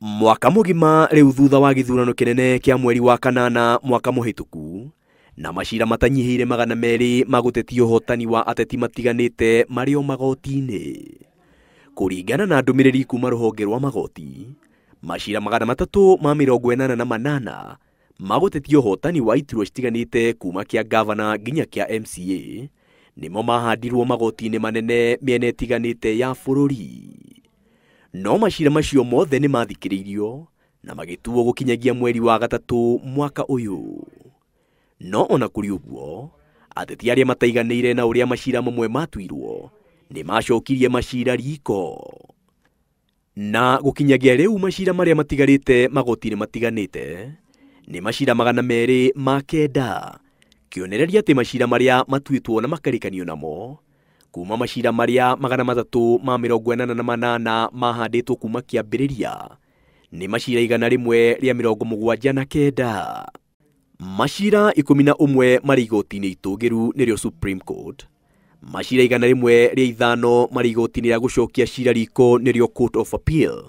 Mwaka mũgima rĩu thutha wa gĩthurano kĩnene kĩa mweri wa kanana mwaka mũhĩtũku, na macira matanyihĩire 200 ma gũtetia ũhotani wa ateti matiganĩte marĩ o magoti-inĩ. Kũringana na ndũmĩrĩri kuma rũhonge rwa magoti, macira 388 ma gũtetia ũhotani wa iturwa citiganĩte kuma kĩa gavana nginya kĩa MCA nĩmo mahandirwo magoti-inĩ manene mĩena ĩtiganĩte ya bũrũri. No macira macio mothe nĩ mathikĩrĩirio na magĩtuo gũkinyagia mweri wa gatatũ mwaka ũyũ. No ona kũrĩ ũguo, ateti arĩa mataiganĩire na ũrĩa macira mamwe matuirwo nĩ macokirie macira riko. Na gũkinyagia rĩu macira marĩa matigarĩte magoti-inĩ matiganĩte nĩ macira 209, kĩonereria atĩ macira marĩa matuĩtwo na makarĩkanio namo kuma macira marĩa 388 mahandĩtwo kuma kĩambĩrĩria nĩ macira 179. Macira 11 marĩ igoti-inĩ itũgĩru nĩrĩo Supreme Court, macira 105 marĩ igoti-inĩ rĩa gũcokia cira riko nĩrĩo Court of Appeal,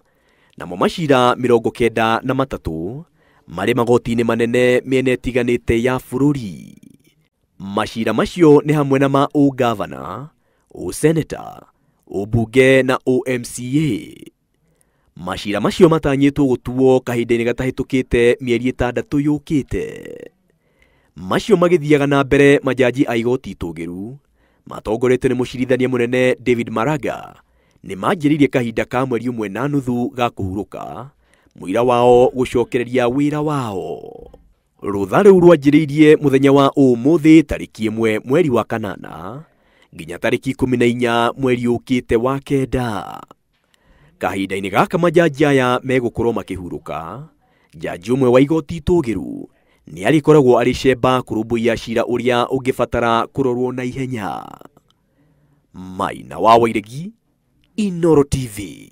namo macira 93 marĩ magoti-inĩ manene mĩena ĩtiganĩte ya bũrũri. Macira macio nĩ hamwe na ma ũgavana, ũseneta, ũmbunge na ũMCA. Macira macio matanyĩtwo gũtuo kahinda-inĩ gatahĩtũkĩte mĩeri 6 yũkĩte. Macio magĩthiaga na mbere majaji a igoti itũgĩru matongoretio nĩ mũcirithania mũnene David Maraga nĩ manjĩrĩirie kahinda ka mweri 1.5 ga kũhurũka mũira wao gũcokereria wĩra wao. Rũtha rũu rwanjĩrĩirie mũthenya wa ũmũthĩ tarĩki 1 mweri wa kanana nginya tarĩki 14 mweri ũkĩte wa kenda. Kahinda-inĩ gaka majaji aya megũkorwo makĩhurũka, jaji ũmwe wa igoti itũgĩru nĩ arĩkoragwo arĩ cemba kũrũmbũiya cira ũrĩa ũngĩbatara kũrorwo na ihenya. Maina wa Wairegi, Inooro TV.